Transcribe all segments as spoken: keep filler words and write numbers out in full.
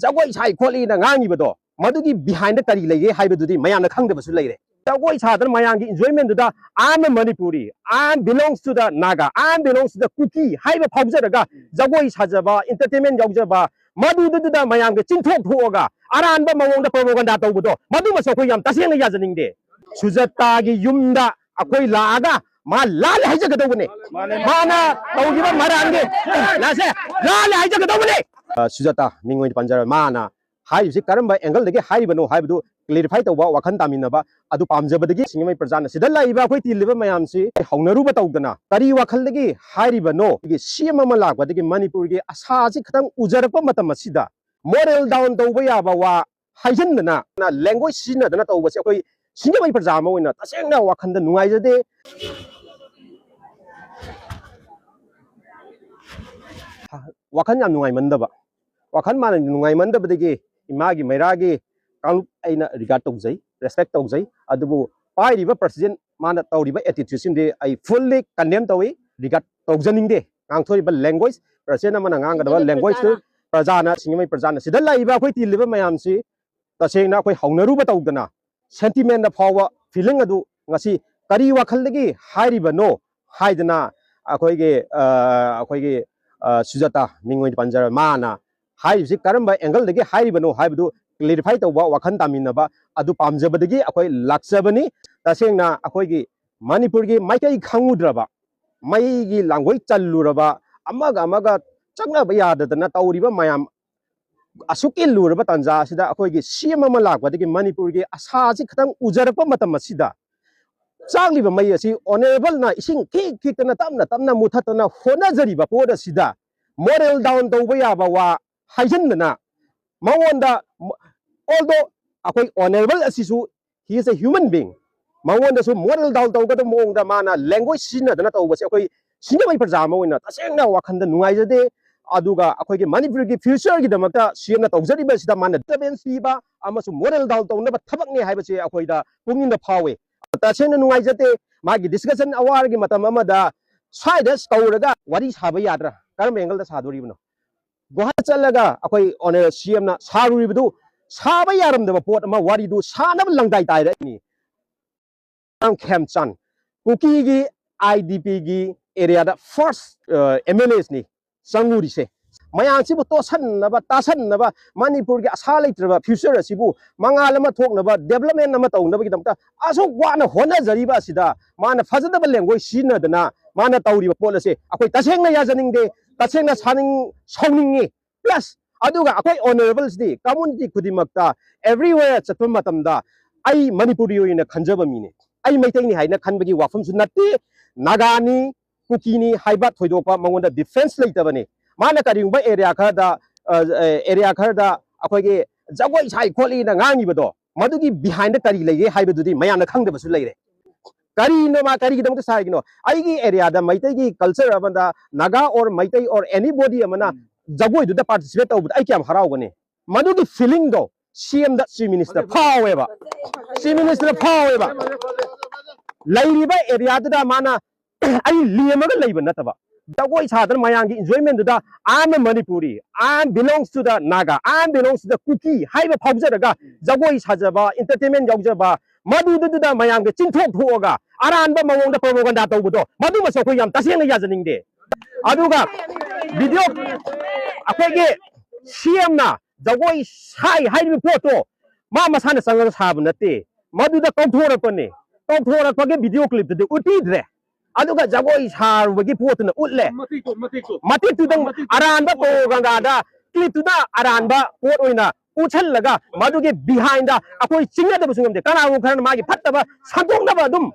ꯖꯒꯣꯏ ꯁꯥꯏ ꯈꯣꯠꯂꯤꯅ ꯉꯥꯡꯉꯤꯕꯗꯣ, ꯃꯗꯨꯒꯤ behind ꯀꯔꯤ ꯂꯩꯒꯦ ꯍꯥꯏꯕꯗꯨꯗꯤ ꯃꯌꯥꯝꯅ ꯈꯪꯗꯕꯁꯨ ꯂꯩꯔꯦ꯫ ꯖꯒꯣꯏ ꯁꯥꯗꯅ ꯃꯌꯥꯝꯒꯤ enjoyment ꯗꯨꯗ "I am a Manipuri, I am belongs to the Naga, I am belongs to the Kuki" ꯍꯥꯏꯕ ꯐꯥꯎꯖꯔꯒ ꯖꯒꯣꯏ ꯁꯥꯖꯕ, entertainment ꯌꯥꯎꯖꯕ, ꯃꯗꯨꯗꯨꯗ ꯃꯌꯥꯝꯒꯤ ꯆꯤꯟꯊꯣꯛ ꯊꯣꯛꯑꯒ ꯑꯔꯥꯟꯕ ꯃꯑꯣꯡꯗ propaganda ꯇꯧꯕꯗꯣ, ꯃꯗꯨꯃꯁꯨ ꯑꯩꯈꯣꯏ ꯌꯥꯝ ꯇꯁꯦꯡꯅ ꯌꯥꯖꯅꯤꯡꯗꯦ꯫ ꯁꯨꯖꯇꯥꯒꯤ ꯌꯨꯝꯗ ꯑꯩꯈꯣꯏ ꯂꯥꯛꯑꯒ ꯃꯥ ꯂꯥꯜꯂꯦ ꯍꯥꯏꯖꯒꯗꯧꯕꯅꯦ꯫ ꯃꯥꯅ ꯇꯧꯈꯤꯕ ꯃꯔꯥꯟꯒꯤ ꯂꯥꯁꯦ ꯂꯥꯜꯂꯦ ꯍꯥꯏꯖꯒꯗꯧꯕꯅꯦ꯫ ꯑ, ꯁꯨꯖꯇꯥ ꯃꯤꯡ ꯑꯣꯏꯅ ꯄꯟꯖꯔ, ꯃꯥꯅ ꯍꯥꯏꯔꯤꯕꯁꯤ ꯀꯔꯝꯕ angle ꯗꯒꯤ ꯍꯥꯏꯔꯤꯕꯅꯣ ꯍꯥꯏꯕꯗꯨ clarify ꯇꯧꯕ, ꯋꯥꯈꯜ ꯇꯥꯃꯤꯟꯅꯕ ꯑꯗꯨ ꯄꯥꯝꯖꯕꯗꯒꯤ ꯁꯤꯡꯖꯃꯩ ꯄ꯭ꯔꯖꯥꯅ ꯁꯤꯗ ꯂꯥꯛꯏꯕ ꯑꯩꯈꯣꯏ ꯇꯤꯜꯂꯤꯕ ꯃꯌꯥꯝꯁꯤ ꯍꯧꯅꯔꯨꯕ ꯇꯧꯗꯅ ꯀꯔꯤ ꯋꯥꯈꯜꯗꯒꯤ ꯍꯥꯏꯔꯤꯕꯅꯣ? ꯑꯩꯈꯣꯏꯒꯤ C M ꯑꯃ ꯂꯥꯛꯄꯗꯒꯤ ꯃꯅꯤꯄꯨꯔꯒꯤ ꯑꯁꯥꯁꯤ ꯈꯤꯇꯪ ꯎꯖꯔꯛꯄ ꯃꯇꯝ ꯑꯁꯤꯗ moral down ꯇꯧꯕ ꯌꯥꯕ ꯋꯥ ꯍꯥꯏꯖꯤꯟꯗꯅ language ꯁꯤꯖꯤꯟꯅꯗꯅ ꯇꯧꯕꯁꯦ ꯑꯩꯈꯣꯏ ꯁꯤꯡꯖꯃꯩ ꯄ꯭ꯔꯖꯥ ꯑꯃ ꯑꯣꯏꯅ ꯇꯁꯦꯡꯅ ꯋꯥꯈꯜꯗ ꯅꯨꯡꯉꯥꯏꯖꯗꯦ꯫ ꯋꯥꯈꯜ ꯌꯥꯝ ꯅꯨꯡꯉꯥꯏꯃꯟꯗꯕ, ꯋꯥꯈꯜ ꯃꯥꯅ ꯅꯨꯡꯉꯥꯏꯃꯟꯗꯕꯗꯒꯤ ꯏꯃꯥꯒꯤ ꯃꯩꯔꯥꯒꯤ ꯀꯥꯡꯂꯨꯞ ꯑꯩꯅ regard ꯇꯧꯖꯩ, respect ꯇꯧꯖꯩ꯫ ꯑꯗꯨꯕꯨ ꯄꯥꯏꯔꯤꯕ president ꯃꯥꯅ ꯇꯧꯔꯤꯕ attitude ꯁꯤꯡꯗꯤ ꯑꯩ fully condemn ꯇꯧꯏ, regard ꯇꯧꯖꯅꯤꯡꯗꯦ꯫ ꯉꯥꯡꯊꯣꯔꯤꯕ language, president ꯑꯃꯅ ꯉꯥꯡꯒꯗꯕ language ꯇꯨ ꯄ꯭ꯔꯖꯥꯅ, ꯁꯤꯡꯖꯃꯩ ꯄ꯭ꯔꯖꯥꯅ, ꯁꯤꯗ ꯂꯩꯔꯤꯕ ꯑꯩꯈꯣꯏ ꯇꯤꯜꯂꯤꯕ ꯃꯌꯥꯝꯁꯤ ꯇꯁꯦꯡꯅ ꯑꯩꯈꯣꯏ ꯍꯧꯅꯔꯨꯕ ꯇꯧꯗꯅ sentiment ꯗ ꯐꯥꯎꯕ feeling ꯑꯗꯨ ꯉꯁꯤ ꯀꯔꯤ ꯋꯥꯈꯜꯗꯒꯤ ꯍꯥꯏꯔꯤꯕꯅꯣ ꯍꯥꯏꯗꯅ ꯑꯩꯈꯣꯏꯒꯤ, ꯑ, ꯑꯩꯈꯣꯏꯒꯤ, ꯑ, ꯁꯨꯖꯥꯇꯥ ꯃꯤꯡ ꯑꯣꯏꯅ ꯄꯟꯖꯔ, ꯃꯥꯅ ꯍꯥꯏꯔꯤꯕꯁꯤ ꯀꯔꯝꯕ angle ꯗꯒꯤ ꯍꯥꯏꯔꯤꯕꯅꯣ ꯍꯥꯏꯕꯗꯨ clarify ꯇꯧꯕ, ꯋꯥꯈꯜ ꯇꯥꯃꯤꯟꯅꯕ ꯑꯗꯨ ꯄꯥꯝꯖꯕꯗꯒꯤ ꯑꯩꯈꯣꯏ ꯂꯥꯛꯆꯕꯅꯤ꯫ ꯇꯁꯦꯡꯅ ꯑꯩꯈꯣꯏꯒꯤ ꯃꯅꯤꯄꯨꯔꯒꯤ ꯃꯥꯏꯀꯩ ꯈꯪꯉꯨꯗ꯭ꯔꯕ, ꯃꯩꯒꯤ ꯂꯥꯡꯒꯣꯏ ꯆꯜꯂꯨꯔꯕ, ꯑꯃꯒ ꯑꯃꯒ ꯆꯪꯅꯕ ꯌꯥꯗꯗꯅ ꯇꯧꯔꯤꯕ ꯃꯌꯥꯝ ꯑꯁꯨꯛꯀꯤ ꯂꯨꯔꯕ ꯇꯥꯟꯖꯥ ꯑꯁꯤꯗ ꯑꯩꯈꯣꯏꯒꯤ C M ꯑꯃ ꯂꯥꯛꯄꯗꯒꯤ ꯃꯅꯤꯄꯨꯔꯒꯤ ꯑꯁꯥꯁꯤ ꯈꯤꯇꯪ ꯎꯖꯔꯛꯄ ꯃꯇꯝ ꯑꯁꯤꯗ ꯆꯥꯛꯂꯤꯕ ꯃꯩ ꯑꯁꯤ honourable ꯅ ꯏꯁꯤꯡ ꯈꯤꯛ ꯈꯤꯛꯇꯅ ꯇꯞꯅ ꯇꯞꯅ ꯃꯨꯊꯠꯇꯅ ꯍꯣꯠꯅꯖꯔꯤꯕ ꯄꯣꯠ ꯑꯁꯤꯗ moral down ꯇꯧꯕ ꯌꯥꯕ ꯋꯥ ꯍꯥꯏꯖꯤꯟꯗꯅ ꯃꯉꯣꯟꯗ, although ꯑꯩꯈꯣꯏ honourable ꯑꯁꯤꯁꯨ he is a human being, ꯃꯉꯣꯟꯗꯁꯨ moral down ꯇꯧꯒꯗꯕ ꯃꯑꯣꯡꯗ ꯃꯥꯅ language ꯁꯤꯖꯤꯟꯅꯗꯅ ꯇꯧꯕꯁꯦ ꯑꯩꯈꯣꯏ ꯁꯤꯡꯖꯃꯩ ꯄ꯭ꯔꯖꯥ ꯑꯃ ꯑꯣꯏꯅ ꯇꯁꯦꯡꯅ ꯋꯥꯈꯜꯗ ꯅꯨꯡꯉꯥꯏꯖꯗꯦ꯫ ꯑꯗꯨꯒ ꯑꯩꯈꯣꯏꯒꯤ ꯃꯅꯤꯄꯨꯔꯒꯤ future ꯒꯤꯗꯃꯛꯇ C M ꯅ ꯇꯧꯖꯔꯤꯕꯁꯤꯗ ꯃꯥꯅ disturbance ꯄꯤꯕ ꯑꯃꯁꯨꯡ moral down ꯇꯧꯅꯕ ꯊꯕꯛꯅꯤ ꯍꯥꯏꯕꯁꯦ ꯑꯩꯈꯣꯏꯗ ꯄꯨꯛꯅꯤꯡꯗ ꯐꯥꯎꯏ꯫ ꯇꯁꯦꯡꯅ ꯅꯨꯡꯉꯥꯏꯖꯗꯦ꯫ ꯃꯥꯒꯤ discussion hour ꯒꯤ ꯃꯇꯝ ꯑꯃꯗ ꯁ꯭ꯋꯥꯏꯗ ꯀꯧꯔꯒ ꯋꯥꯔꯤ ꯁꯥꯕ ꯌꯥꯗ꯭ꯔꯥ? ꯀꯔꯝꯕ angle ꯗ ꯁꯥꯗꯣꯔꯤꯕꯅꯣ? ꯒꯨꯋꯥꯍꯥꯇꯤ ꯆꯠꯂꯒ ꯑꯩꯈꯣꯏ ꯑꯣꯅꯔ ꯁꯤ ꯑꯦꯝꯅ ꯁꯥꯔꯨꯔꯤꯕꯗꯨ ꯁꯥꯕ ꯌꯥꯔꯝꯗꯕ ꯄꯣꯠ ꯑꯃ ꯋꯥꯔꯤꯗꯨ ꯁꯥꯅꯕ ꯂꯪꯗꯥꯏ ꯇꯥꯏꯔꯛꯏꯅꯤ꯫ ꯈꯦꯝꯆꯥꯟ, ꯀꯨꯀꯤꯒꯤ ꯑꯥꯏ ꯗꯤ ꯄꯤꯒꯤ ꯑꯦꯔꯤꯌꯥꯗ ꯐꯥꯔꯁ ꯑꯦꯝ ꯑꯦꯜ ꯑꯦꯁꯅꯤ ꯆꯪꯉꯨꯔꯤꯁꯦ꯫ ꯃꯌꯥꯝꯁꯤꯕꯨ ꯇꯣꯠꯁꯟꯅꯕ, ꯇꯥꯁꯟꯅꯕ, ꯃꯅꯤꯄꯨꯔꯒꯤ ꯑꯁꯥ ꯂꯩꯇ꯭ꯔꯕ ꯐ꯭ꯌꯨꯆꯔ ꯑꯁꯤꯕꯨ ꯃꯉꯥꯜ ꯑꯃ ꯊꯣꯛꯅꯕ, ꯗꯦꯕꯂꯞꯃꯦꯟ ꯑꯃ ꯇꯧꯅꯕꯒꯤꯗꯃꯛꯇ ꯑꯁꯨꯛ ꯋꯥꯅ ꯍꯣꯠꯅꯖꯔꯤꯕ ꯑꯁꯤꯗ ꯃꯥꯅ ꯐꯖꯗꯕ ꯂꯦꯡꯒꯣꯏ ꯁꯤꯖꯤꯟꯅꯗꯅ ꯃꯥꯅ ꯇꯧꯔꯤꯕ ꯄꯣꯠ ꯑꯁꯦ ꯑꯩꯈꯣꯏ ꯇꯁꯦꯡꯅ ꯌꯥꯖꯅꯤꯡꯗꯦ, ꯇꯁꯦꯡꯅ ꯁꯥꯅꯤꯡ-, ꯁꯥꯎꯅꯤꯡꯉꯤ꯫ ꯄ꯭ꯂꯁ ꯑꯗꯨꯒ ꯑꯩꯈꯣꯏ ꯑꯣꯅꯔꯦꯕꯜꯁꯤꯗꯤ ꯀꯝꯃ꯭ꯌꯨꯅꯤꯇꯤ ꯈꯨꯗꯤꯡꯃꯛꯇ, ꯑꯦꯕ꯭ꯔꯤꯋꯦꯌꯔ ꯆꯠꯄ ꯃꯇꯝꯗ ꯑꯩ ꯃꯅꯤꯄꯨꯔꯤ ꯑꯣꯏꯅ ꯈꯟꯖꯕ ꯃꯤꯅꯤ, ꯑꯩ ꯃꯩꯇꯩꯅꯤ ꯍꯥꯏꯅ ꯈꯟꯕꯒꯤ ꯋꯥꯐꯝꯁꯨ ꯅꯠꯇꯦ꯫ ꯅꯥꯒꯥꯅꯤ, ꯀꯨꯀꯤꯅꯤ ꯍꯥꯏꯕ ꯊꯣꯏꯗꯣꯛꯄ ꯃꯉꯣꯟꯗ ꯗꯤꯐ꯭ꯔꯦꯟꯁ ꯂꯩꯇꯕꯅꯤ꯫ ꯃꯥꯅ ꯀꯔꯤꯒꯨꯝꯕ ꯑꯦꯔꯤꯌꯥ ꯈꯔꯗ, ꯑ, ꯑ, ꯑꯦꯔꯤꯌꯥ ꯈꯔꯗ ꯑꯩꯈꯣꯏꯒꯤ ꯖꯒꯣꯏ ꯁꯥꯏ ꯈꯣꯠꯂꯤꯅ ꯉꯥꯡꯉꯤꯕꯗꯣ, ꯃꯗꯨꯒꯤ ꯕꯤꯍꯥꯏꯟꯗ ꯀꯔꯤ ꯂꯩꯒꯦ ꯍꯥꯏꯕꯗꯨꯗꯤ ꯃꯌꯥꯝꯅ ꯈꯪꯗꯕꯁꯨ ꯂꯩꯔꯦ꯫ ꯀꯔꯤꯅꯣ ꯃꯥ ꯀꯔꯤꯒꯤꯗꯃꯛꯇ ꯁꯥꯔꯤꯅꯣ? ꯑꯩꯒꯤ ꯑꯦꯔꯤꯌꯥꯗ ꯃꯩꯇꯩꯒꯤ ꯀꯜꯆꯔ ꯑꯃꯗ, Naga or Meitei or anybody ꯑꯃꯅ ꯖꯒꯣꯏꯗꯨꯗ ꯄꯥꯔꯇꯤꯁꯤꯄꯦꯠ ꯇꯧꯕꯗ ꯑꯩ ꯀꯌꯥꯝ ꯍꯔꯥꯎꯒꯅꯤ? ꯃꯗꯨꯒꯤ ꯐꯤꯂꯤꯡꯗꯣ ꯁꯤ ꯑꯦꯝꯗ ꯆꯤꯐ ꯃꯤꯅꯤꯁꯇꯔ ꯐꯥꯎꯋꯦꯕ꯫ ꯆꯤꯐ ꯃꯤꯅꯤꯁꯇꯔ ꯐꯥꯎꯋꯦꯕ꯫ ꯂꯩꯔꯤꯕ ꯑꯦꯔꯤꯌꯥꯗꯨꯗ ꯃꯥꯅ ꯑꯩ ꯂꯦꯝꯃꯒ ꯂꯩꯕ ꯅꯠꯇꯕ, ꯖꯒꯣꯏ ꯁꯥꯗꯅ ꯃꯌꯥꯝꯒꯤ ꯏꯟꯖꯣꯏꯃꯦꯟꯗꯨꯗ "I am a Manipuri, I am belongs to the Naga, I am belongs to the Kuki" ꯍꯥꯏꯕ ꯐꯥꯎꯖꯔꯒ ꯖꯒꯣꯏ ꯁꯥꯖꯕ, ꯏꯟꯇꯔꯇꯦꯟꯃꯦꯟ ꯌꯥꯎꯖꯕ, ꯃꯗꯨꯗꯨꯗ ꯃꯌꯥꯝꯒꯤ ꯆꯤꯟꯊꯣꯛ ꯊꯣꯛꯑꯒ ꯑꯔꯥꯟꯕ ꯃꯑꯣꯡꯗ ꯄ꯭ꯔꯣꯄꯥꯒꯥꯟꯗꯥ ꯇꯧꯕꯗꯣ, ꯃꯗꯨꯃꯁꯨ ꯑꯩꯈꯣꯏ ꯌꯥꯝ ꯇꯁꯦꯡꯅ ꯌꯥꯖꯅꯤꯡꯗꯦ꯫ ꯑꯗꯨꯒ ꯚꯤꯗꯤꯑꯣ, ꯑꯩꯈꯣꯏꯒꯤ ꯁꯤ ꯑꯦꯝꯅ ꯖꯒꯣꯏ ꯁꯥꯏ ꯍꯥꯏꯔꯤꯕ ꯄꯣꯠꯇꯣ ꯃꯥ ꯃꯁꯥꯅ ꯆꯪꯉꯒ ꯁꯥꯕ ꯅꯠꯇꯦ, ꯃꯗꯨꯗ ꯀꯧꯊꯣꯔꯛꯄꯅꯦ꯫ ꯀꯧꯊꯣꯔꯛꯄꯒꯤ ꯚꯤꯗꯤꯑꯣ ꯀ꯭ꯂꯤꯞꯇꯨꯗꯤ ꯎꯠꯄꯤꯗ꯭ꯔꯦ꯫ ꯑꯗꯨꯒ ꯖꯒꯣꯏ ꯁꯥꯔꯨꯕꯒꯤ ꯄꯣꯠꯇꯨꯅ ꯎꯠꯂꯦ꯫ ꯃꯇꯤꯛꯇꯣ, ꯃꯇꯤꯛꯇꯣ꯫ ꯃꯇꯤꯛꯇꯨꯗꯪ ꯃꯇꯤꯛꯇꯣ꯫ ꯑꯔꯥꯟꯕ ꯄ꯭ꯔꯣꯄꯥꯒꯥꯟꯗꯥꯗ, ꯀ꯭ꯂꯤꯞꯇꯨꯅ ꯑꯔꯥꯟꯕ ꯄꯣꯠ ꯑꯣꯏꯅ ꯎꯠꯁꯜꯂꯒ ꯃꯗꯨꯒꯤ ꯕꯤꯍꯥꯏꯟꯗ ꯑꯩꯈꯣꯏ ꯆꯤꯡꯅꯗꯕꯁꯨ ꯉꯝꯗꯦ꯫ ꯀꯅꯥꯒꯨꯝꯕ ꯈꯔꯅ ꯃꯥꯒꯤ ꯐꯠꯇꯕ ꯁꯟꯗꯣꯛꯅꯕ ꯑꯗꯨꯝ,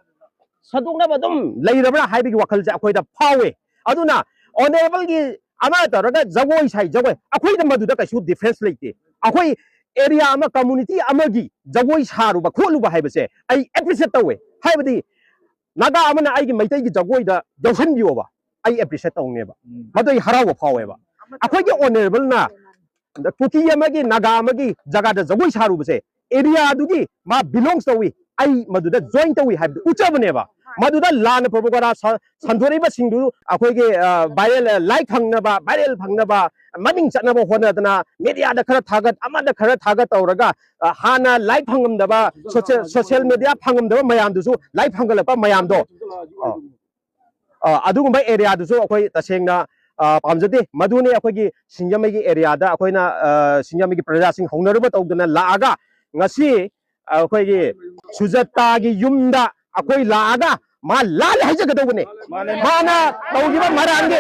ꯁꯟꯗꯣꯛꯅꯕ ꯑꯗꯨꯝ ꯂꯩꯔꯕ꯭ꯔꯥ ꯍꯥꯏꯕꯒꯤ ꯋꯥꯈꯜꯁꯦ ꯑꯩꯈꯣꯏꯗ ꯐꯥꯎꯋꯦ꯫ ꯑꯗꯨꯅ ꯑꯣꯅꯔꯦꯕꯜꯒꯤ ꯑꯃ ꯇꯧꯔꯒ ꯖꯒꯣꯏ ꯁꯥꯏ, ꯖꯒꯣꯏ, ꯑꯩꯈꯣꯏꯗ ꯃꯗꯨꯗ ꯀꯩꯁꯨ ꯗꯤꯐ꯭ꯔꯦꯟꯁ ꯂꯩꯇꯦ꯫ ꯑꯩꯈꯣꯏ ꯑꯦꯔꯤꯌꯥ ꯑꯃ, ꯀꯝꯃ꯭ꯌꯨꯅꯤꯇꯤ ꯑꯃꯒꯤ ꯖꯒꯣꯏ ꯁꯥꯔꯨꯕ ꯈꯣꯠꯂꯨꯕ ꯍꯥꯏꯕꯁꯦ ꯑꯩ ꯑꯦꯄ꯭ꯔꯤꯁꯤꯌꯦꯠ ꯇꯧꯋꯦ꯫ ꯍꯥꯏꯕꯗꯤ ꯅꯥꯒꯥ ꯑꯃꯅ ꯑꯩꯒꯤ ꯃꯩꯇꯩꯒꯤ ꯖꯒꯣꯏꯗ ꯌꯥꯎꯁꯟꯕꯤꯌꯣꯕ, ꯑꯩ ꯑꯦꯄ꯭ꯔꯤꯁꯤꯌꯦꯠ ꯇꯧꯅꯦꯕ꯫ ꯎꯝ꯫ ꯃꯗꯨ ꯑꯩ ꯍꯔꯥꯎꯕ ꯐꯥꯎꯋꯦꯕ꯫ ꯑꯩꯈꯣꯏꯒꯤ ꯑꯣꯅꯔꯦꯕꯜꯅ ꯀꯨꯀꯤ ꯑꯃꯒꯤ, ꯅꯥꯒꯥ ꯑꯃꯒꯤ ꯖꯒꯥꯗ ꯖꯒꯣꯏ ꯁꯥꯔꯨꯕꯁꯦ, ꯑꯦꯔꯤꯌꯥꯗꯨꯒꯤ ꯃꯥ ꯕꯤꯂꯣꯡꯁ ꯇꯧꯏ, ꯑꯩ ꯃꯗꯨꯗ ꯖꯣꯏꯟ ꯇꯧꯏ ꯍꯥꯏꯕꯗꯨ ꯎꯠꯆꯕꯅꯦꯕ꯫ ꯃꯗꯨꯗ ꯂꯥꯟꯅ ꯄ꯭ꯔꯣꯄꯒꯥꯟꯗꯥ ꯁꯟꯗꯣꯔꯛꯏꯕꯁꯤꯡꯗꯨ ꯑꯩꯈꯣꯏꯒꯤ ꯚꯥꯏꯔꯦꯜ ꯂꯥꯏꯛ ꯐꯪꯅꯕ, ꯚꯥꯏꯔꯦꯜ ꯐꯪꯅꯕ, ꯃꯃꯤꯡ ꯆꯠꯅꯕ ꯍꯣꯠꯅꯗꯅ ꯃꯦꯗꯤꯌꯥꯗ ꯈꯔ ꯊꯥꯒꯠ, ꯑꯃꯗ ꯈꯔ ꯊꯥꯒꯠ ꯇꯧꯔꯒ ꯍꯥꯟꯅ ꯂꯥꯏꯛ ꯐꯪꯉꯝꯗꯕ, ꯁꯣꯁꯤꯌꯦꯜ ꯃꯦꯗꯤꯌꯥ ꯐꯪꯉꯝꯗꯕ ꯃꯌꯥꯝꯗꯨꯁꯨ ꯂꯥꯏꯛ ꯐꯪꯒꯠꯂꯛꯄ ꯃꯌꯥꯝꯗꯣ, ꯑꯗꯨꯒꯨꯝꯕ ꯑꯦꯔꯤꯌꯥꯗꯨꯁꯨ ꯑꯩꯈꯣꯏ ꯇꯁꯦꯡꯅ ꯄꯥꯝꯖꯗꯦ꯫ ꯃꯗꯨꯅꯤ ꯑꯩꯈꯣꯏꯒꯤ ꯁꯤꯡꯖꯃꯩꯒꯤ ꯑꯦꯔꯤꯌꯥꯗ ꯑꯩꯈꯣꯏꯅ ꯁꯤꯡꯖꯃꯩꯒꯤ ꯄ꯭ꯔꯖꯥꯁꯤꯡ ꯍꯧꯅꯔꯨꯕ ꯇꯧꯗꯅ ꯂꯥꯛꯑꯒ ꯉꯁꯤ ꯑꯩꯈꯣꯏꯒꯤ ꯁꯨꯖꯇꯥꯒꯤ ꯌꯨꯝꯗ ꯑꯩꯈꯣꯏ ꯂꯥꯛꯑꯒ ꯃꯥ ꯂꯥꯜꯂꯦ ꯍꯥꯏꯖꯒꯗꯧꯕꯅꯦ꯫ ꯃꯥꯅ ꯇꯧꯈꯤꯕ ꯃꯔꯥꯡꯗꯤ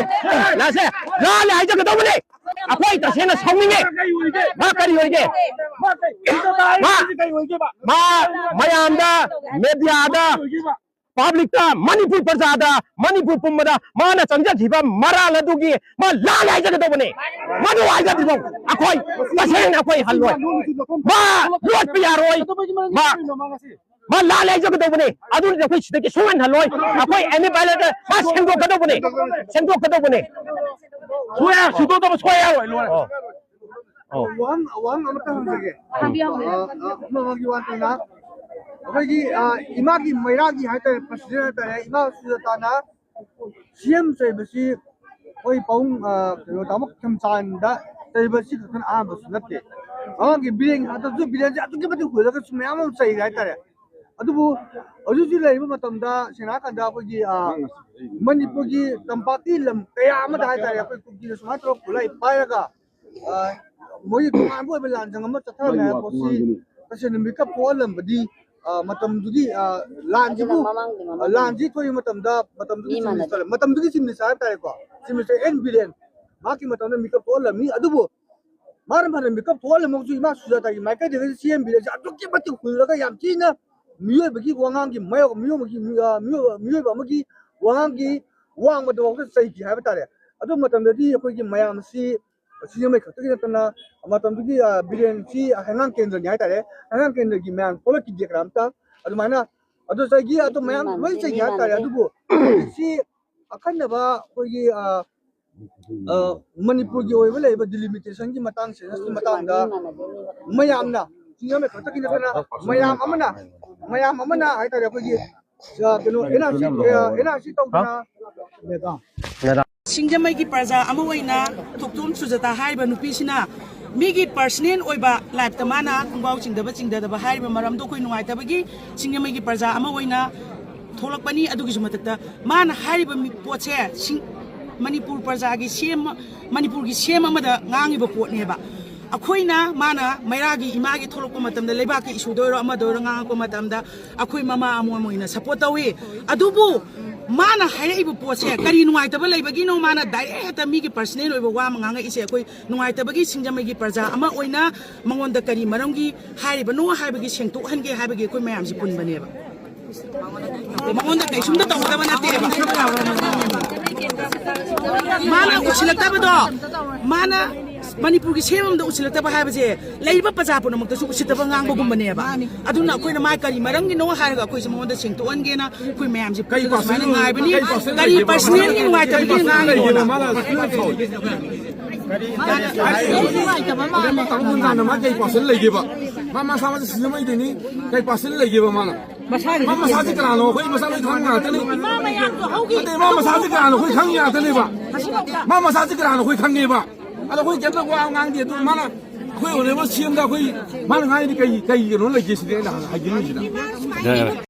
ꯂꯥꯁꯦ ꯂꯥꯜꯂꯦ ꯍꯥꯏꯖꯒꯗꯧꯕꯅꯦ꯫ ꯑꯩꯈꯣꯏ ꯇꯁꯦꯡꯅ ꯁꯥꯎꯅꯤꯡꯉꯦ꯫ ꯃꯥ ꯀꯔꯤ ꯑꯣꯏꯒꯦ? ꯃꯥ, ꯃꯥ ꯃꯌꯥꯝꯗ, ꯃꯦꯗꯤꯌꯥꯗ, ꯄꯕ꯭ꯂꯤꯛꯇ, ꯃꯅꯤꯄꯨꯔ ꯄ꯭ꯔꯖꯥꯗ, ꯃꯅꯤꯄꯨꯔ ꯄꯨꯝꯕꯗ ꯃꯥꯅ ꯆꯪꯖꯈꯤꯕ ꯃꯔꯥꯜ ꯑꯗꯨꯒꯤ ꯃꯥ ꯂꯥꯜꯂꯦ ꯍꯥꯏꯖꯒꯗꯧꯕꯅꯦ꯫ ꯃꯗꯨ ꯍꯥꯏꯖꯗ꯭ꯔꯤꯐꯥꯎ ꯑꯩꯈꯣꯏ ꯇꯁꯦꯡꯅ ꯑꯩꯈꯣꯏ ꯍꯜꯂꯣꯏ꯫ ꯃꯥ ꯂꯣꯠꯄ ꯌꯥꯔꯣꯏ꯫ ꯃꯥ, ꯃꯥ ꯂꯥꯜꯂꯦ ꯍꯥꯏꯖꯒꯗꯧꯕꯅꯦ꯫ ꯑꯗꯨꯅ ꯑꯩꯈꯣꯏ ꯁꯤꯗꯒꯤ ꯁꯨꯡꯍꯟ ꯍꯜꯂꯣꯏ꯫ ꯑꯩꯈꯣꯏ ꯑꯦꯅꯤ ꯚꯥꯏꯂꯦꯟꯁ ꯃꯥ ꯁꯦꯡꯗꯣꯛꯀꯗꯧꯕꯅꯦ꯫ ꯁꯦꯡꯗꯣꯛꯀꯗꯧꯕꯅꯦ꯫ ꯁꯣꯏ ꯌꯥ-, ꯁꯨꯗꯣꯛꯇꯕ ꯁꯣꯏ ꯌꯥꯔꯣꯏ, ꯂꯣꯏꯔꯦ꯫ ꯑꯣ꯫ ꯑꯣ꯫ ꯋꯥꯍꯪ, ꯋꯥꯍꯪ ꯑꯃꯇ ꯍꯪꯖꯒꯦ꯫ ꯍꯪꯕꯤꯌꯨ, ꯍꯪꯕꯤꯌꯨ꯫ ꯑ, ꯑ, ꯑꯃ ꯑꯃꯒꯤ ꯋꯥ ꯅꯠꯇꯅ ꯑꯩꯈꯣꯏꯒꯤ, ꯑ, ꯏꯃꯥꯒꯤ ꯃꯩꯔꯥꯒꯤ ꯍꯥꯏꯇꯥꯔꯦ, ꯄ꯭ꯔꯁꯤꯗꯦꯟ ꯍꯥꯏꯇꯥꯔꯦ, ꯏꯃꯥ ꯁꯨꯖꯥꯇꯥꯅ ꯁꯤ ꯑꯦꯝ ꯆꯩꯕꯁꯤ ꯑꯩꯈꯣꯏ ꯄꯥꯕꯨꯡ, ꯑ, ꯀꯩꯅꯣ, ꯇꯥꯃꯣ ꯈꯦꯝꯆꯥꯟꯗ ꯆꯩꯕꯁꯤ ꯈꯛꯇꯅ ꯑꯍꯥꯟꯕꯁꯨ ꯅꯠꯇꯦ꯫ ꯑꯉꯥꯡꯒꯤ ꯕꯤꯔꯦꯟ, ꯍꯟꯗꯛꯁꯨ ꯕꯤꯔꯦꯟꯁꯤ ꯑꯗꯨꯛꯀꯤ ꯃꯇꯤꯛ ꯍꯨꯜꯂꯒꯁꯨ ꯃꯌꯥꯝ ꯑꯃ ꯆꯩꯔꯦ ꯍꯥꯏꯇꯥꯔꯦ꯫ ꯑꯗꯨꯕꯨ ꯍꯧꯖꯤꯛ ꯍꯧꯖꯤꯛ ꯂꯩꯔꯤꯕ ꯃꯇꯝꯗ ꯁꯦꯡꯅ ꯍꯥꯏꯔꯀꯥꯟꯗ ꯑꯩꯈꯣꯏꯒꯤ, ꯑ, ꯃꯅꯤꯄꯨꯔꯒꯤ ꯇꯝꯄꯥꯛꯀꯤ ꯂꯝ ꯀꯌꯥ ꯑꯃꯗ ꯍꯥꯏꯇꯥꯔꯦ, ꯑꯩꯈꯣꯏ ꯀꯨꯀꯤꯅ ꯁꯨꯃꯥꯏꯅ ꯇꯧꯔꯒ ꯈꯨꯠꯂꯥꯏ ꯄꯥꯏꯔꯒ, ꯑ, ꯃꯣꯏꯒꯤ ꯇꯣꯉꯥꯟꯕ ꯑꯣꯏꯕ ꯂꯥꯟꯖꯪ ꯑꯃ ꯆꯠꯊꯔꯝꯃꯦ ꯍꯥꯏꯕ ꯄꯣꯠꯁꯤ ꯇꯁꯦꯡꯅ ꯃꯤꯀꯞ ꯊꯣꯛꯍꯜꯂꯝꯕꯗꯤ, ꯑ, ꯃꯇꯝꯗꯨꯒꯤ, ꯑ, ꯂꯥꯟꯁꯤꯕꯨ, ꯃꯃꯥꯡꯗꯤ, ꯃꯃꯥꯡꯗꯤ꯫ ꯑ, ꯂꯥꯟꯁꯤ ꯊꯣꯛꯏ ꯃꯇꯝꯗ ꯃꯇꯝꯗꯨꯒꯤ ꯆꯤꯐ ꯃꯤꯅꯤꯁꯇꯔ, ꯃꯇꯝꯗꯨꯒꯤ ꯆꯤꯐ ꯃꯤꯅꯤꯁꯇꯔ ꯍꯥꯏꯕ ꯇꯥꯔꯦꯀꯣ, ꯆꯤꯐ ꯃꯤꯅꯤꯁꯇꯔ ꯑꯦꯟ ꯕꯤꯔꯦꯟ, ꯃꯍꯥꯛꯀꯤ ꯃꯇꯝꯗ ꯃꯤꯀꯞ ꯊꯣꯛꯍꯜꯂꯝꯃꯤ꯫ ꯑꯗꯨꯕꯨ ꯃꯥꯅ ꯐꯅ ꯃꯤꯀꯞ ꯊꯣꯛꯍꯜꯂꯝꯃꯒꯁꯨ ꯏꯃꯥ ꯁꯨꯖꯥꯇꯥꯒꯤ ꯃꯥꯏꯀꯩꯗꯒꯤ ꯁꯤ ꯑꯦꯝ ꯕꯤꯔꯦꯟꯁꯤ ꯑꯗꯨꯛꯀꯤ ꯃꯇꯤꯛ ꯍꯨꯜꯂꯒ ꯌꯥꯝ ꯊꯤꯅ ꯃꯤꯑꯣꯏꯕꯒꯤ ꯋꯥꯉꯥꯡꯒꯤ ꯃꯥꯌꯣꯛ-, ꯃꯤꯑꯣꯏꯕꯒꯤ, ꯃꯤ-, ꯑ, ꯃꯤꯑꯣꯏꯕ, ꯃꯤꯑꯣꯏꯕ ꯑꯃꯒꯤ ꯋꯥꯉꯥꯡꯒꯤ ꯋꯥꯡꯃꯗꯐꯥꯎꯗ ꯆꯩꯈꯤ ꯍꯥꯏꯕ ꯇꯥꯔꯦ꯫ ꯑꯗꯨ ꯃꯇꯝꯗꯗꯤ ꯑꯩꯈꯣꯏꯒꯤ ꯃꯌꯥꯝꯁꯤ ꯁꯤꯡꯖꯃꯩ ꯈꯛꯇꯒꯤ ꯅꯠꯇꯅ ꯃꯇꯝꯗꯨꯒꯤ, ꯑ, ꯕꯤꯔꯦꯟꯁꯤ ꯍꯩꯉꯥꯡ ꯀꯦꯟꯗ꯭ꯔꯅꯤ ꯍꯥꯏꯇꯥꯔꯦ꯫ ꯍꯩꯉꯥꯡ ꯀꯦꯟꯗ꯭ꯔꯒꯤ ꯃꯌꯥꯝ ꯊꯣꯛꯂꯛꯈꯤꯗꯦ ꯀꯅꯥꯝꯇ꯫ ꯑꯗꯨꯃꯥꯏꯅ ꯑꯗꯨ ꯆꯩꯈꯤ, ꯑꯗꯨ ꯃꯌꯥꯝ ꯂꯣꯏ ꯆꯩꯈꯤ ꯍꯥꯏꯇꯥꯔꯦ꯫ ꯑꯗꯨꯕꯨ ꯍꯧꯖꯤꯛꯁꯤ ꯑꯈꯟꯅꯕ ꯑꯩꯈꯣꯏꯒꯤ, ꯑ, ꯑ, ꯃꯅꯤꯄꯨꯔꯒꯤ ꯑꯣꯏꯕ ꯂꯩꯔꯤꯕ ꯗꯤꯂꯤꯃꯤꯇꯦꯁꯟꯒꯤ ꯃꯇꯥꯡ, ꯁꯦꯟꯁꯁꯀꯤ ꯃꯇꯥꯡꯗ ꯃꯌꯥꯝꯅ, ꯁꯤꯡꯖꯃꯩ ꯈꯛꯇꯒꯤ ꯅꯠꯇꯅ ꯃꯌꯥꯝ ꯑꯃꯅ, ꯃꯌꯥꯝ ꯑꯃꯅ ꯍꯥꯏꯇꯥꯔꯦ, ꯑꯩꯈꯣꯏꯒꯤ ꯑ, ꯀꯩꯅꯣ, ꯑꯦꯟ ꯑꯥꯔ ꯁꯤ, ꯑ, ꯑꯦꯟ ꯑꯥꯔ ꯁꯤ ꯇꯧꯗꯅ, ꯁꯤꯡꯖꯃꯩꯒꯤ ꯄ꯭ꯔꯖꯥ ꯑꯃ ꯑꯣꯏꯅ ꯊꯣꯛꯆꯣꯝ ꯁꯨꯖꯥꯇꯥ ꯍꯥꯏꯔꯤꯕ ꯅꯨꯄꯤꯁꯤꯅ ꯃꯤꯒꯤ ꯄꯔꯁꯅꯦꯜ ꯑꯣꯏꯕ ꯂꯥꯏꯐꯇ ꯃꯥꯅ ꯈꯣꯡꯒ꯭ꯔꯥꯎ ꯆꯤꯡꯗꯕ ꯆꯤꯡꯗꯗꯕ ꯍꯥꯏꯔꯤꯕ ꯃꯔꯝꯗꯣ ꯑꯩꯈꯣꯏ ꯅꯨꯡꯉꯥꯏꯇꯕꯒꯤ ꯁꯤꯡꯖꯃꯩꯒꯤ ꯄ꯭ꯔꯖꯥ ꯑꯃ ꯑꯣꯏꯅ ꯊꯣꯛꯂꯛꯄꯅꯤ꯫ ꯑꯗꯨꯒꯤꯁꯨ ꯃꯊꯛꯇ ꯃꯥꯅ ꯍꯥꯏꯔꯤꯕ ꯃꯤ-, ꯄꯣꯠꯁꯦ ꯁꯤꯡ-, ꯃꯅꯤꯄꯨꯔ ꯄ꯭ꯔꯖꯥꯒꯤ ꯁꯦꯝ-, ꯃꯅꯤꯄꯨꯔꯒꯤ ꯁꯦꯝ ꯑꯃꯗ ꯉꯥꯡꯉꯤꯕ ꯄꯣꯠꯅꯦꯕ꯫ ꯑꯩꯈꯣꯏꯅ ꯃꯥꯅ ꯃꯩꯔꯥꯒꯤ ꯏꯃꯥꯒꯤ ꯊꯣꯛꯂꯛꯄ ꯃꯇꯝꯗ, ꯂꯩꯕꯥꯛꯀꯤ ꯏꯁꯨꯗ ꯑꯣꯏꯔꯣ ꯑꯃꯗ ꯑꯣꯏꯔꯣ ꯉꯥꯡꯉꯛꯄ ꯃꯇꯝꯗ ꯑꯩꯈꯣꯏ ꯃꯃꯥ ꯑꯃ ꯑꯣꯏꯅ ꯁꯞꯄꯣꯔꯠ ꯇꯧꯏ꯫ ꯑꯗꯨꯕꯨ ꯃꯥꯅ ꯍꯥꯏꯔꯛꯏꯕ ꯄꯣꯠꯁꯦ ꯀꯔꯤ ꯅꯨꯡꯉꯥꯏꯇꯕ ꯂꯩꯕꯒꯤꯅꯣ? ꯃꯥꯅ ꯗꯥꯏꯔꯦꯛ ꯍꯦꯛꯇ ꯃꯤꯒꯤ ꯄꯔꯁꯅꯦꯜ ꯑꯣꯏꯕ ꯋꯥ ꯑꯃ ꯉꯥꯡꯉꯛꯏꯁꯦ ꯑꯩꯈꯣꯏ ꯅꯨꯡꯉꯥꯏꯇꯕꯒꯤ ꯁꯤꯡꯖꯃꯩꯒꯤ ꯄ꯭ꯔꯖꯥ ꯑꯃ ꯑꯣꯏꯅ ꯃꯉꯣꯟꯗ ꯀꯔꯤ ꯃꯔꯝꯒꯤ ꯍꯥꯏꯔꯤꯕꯅꯣ ꯍꯥꯏꯕꯒꯤ ꯁꯦꯡꯗꯣꯛꯍꯟꯒꯦ ꯍꯥꯏꯕꯒꯤ ꯑꯩꯈꯣꯏ ꯃꯌꯥꯝꯁꯦ ꯄꯨꯟꯕꯅꯦꯕ꯫ ꯃꯉꯣꯟꯗ ꯀꯩꯁꯨꯝꯇ ꯇꯧꯒꯗꯕ ꯅꯠꯇꯦꯕ꯫ ꯃꯥꯅ ꯎꯁꯤꯜꯂꯛꯇꯕꯗꯣ, ꯃꯥꯅ ꯃꯅꯤꯄꯨꯔꯒꯤ ꯁꯦꯝ ꯑꯃꯗ ꯎꯁꯤꯜꯂꯛꯇꯕ ꯍꯥꯏꯕꯁꯦ ꯂꯩꯔꯤꯕ ꯄ꯭ꯔꯖꯥ ꯄꯨꯝꯅꯃꯛꯇꯁꯨ ꯎꯁꯤꯠꯇꯕ ꯉꯥꯡꯕꯒꯨꯝꯕꯅꯦꯕ꯫ ꯑꯗꯨꯅ ꯑꯩꯈꯣꯏꯅ ꯃꯥ ꯀꯔꯤ ꯃꯔꯝꯒꯤꯅꯣ ꯍꯥꯏꯔꯒ ꯑꯩꯈꯣꯏꯁꯦ ꯃꯉꯣꯟꯗ ꯁꯦꯡꯗꯣꯛꯍꯟꯒꯦꯅ ꯑꯩꯈꯣꯏ ꯃꯌꯥꯝꯁꯦ ꯀꯩ ꯄꯨꯜꯂꯒ ꯁꯨꯃꯥꯏꯅ ꯄꯥꯁꯜ-, ꯉꯥꯏꯕꯅꯤ꯫ ꯀꯩ ꯄꯥꯁꯜ ꯀꯔꯤ ꯂꯩꯒꯦꯕ? ꯄꯔꯁꯅꯦꯜꯒꯤ ꯅꯨꯡꯉꯥꯏꯇꯕꯒꯤ ꯀꯩ ꯄꯥꯁꯜ ꯉꯥꯡꯉꯤꯅꯣꯅ? ꯂꯩꯒꯦꯕ? ꯃꯥꯅ ꯁꯨꯃꯥꯏꯅ ꯇꯧꯔꯤꯁꯦ? ꯃꯥꯅ ꯇꯥꯃꯣ ꯃꯥꯅ ꯀꯩ ꯄꯥꯁꯜ ꯂꯩꯒꯦꯕ? ꯃꯥ ꯃꯁꯥ ꯃꯁꯥ ꯁꯤꯖꯃꯩꯗꯅꯤ꯫ ꯀꯩ ꯄꯥꯁꯜ ꯂꯩꯒꯦꯕ ꯃꯥꯅ? ꯃꯥ ꯃꯁꯥꯁꯦ ꯀꯅꯥꯅꯣ? ꯑꯩꯈꯣꯏ ꯃꯁꯥ ꯂꯣꯏ ꯈꯪ ꯉꯥꯛꯇꯅꯤ꯫ ꯅꯠꯇꯦ, ꯃꯥ ꯃꯁꯥꯁꯦ ꯀꯅꯥꯅꯣ? ꯑꯩꯈꯣꯏ ꯈꯪ ꯉꯥꯛꯇꯅꯦꯕ꯫ ꯃꯥ ꯃꯁꯥꯁꯦ ꯀꯅꯥꯅꯣ? ꯑꯩꯈꯣꯏ ꯈꯪꯉꯦꯕ꯫ ꯑꯗꯣ ꯑꯩꯈꯣꯏ ꯀꯩꯝꯇ ꯋꯥ ꯉꯥꯡꯗꯦ꯫ ꯑꯗꯨ ꯃꯥꯅ ꯑꯩꯈꯣꯏ ꯑꯣꯅꯦꯕꯜ ꯁꯤ ꯑꯦꯝꯗ ꯑꯩꯈꯣꯏ ꯃꯥꯅ ꯉꯥꯡꯉꯤꯗꯤ ꯀꯩ, ꯀꯩ ꯀꯩꯅꯣ ꯂꯩꯒꯦ ꯁꯤꯅꯦ ꯑꯩꯅ ꯍꯥꯏꯖꯅꯤꯡꯉꯤꯁꯤꯅ꯫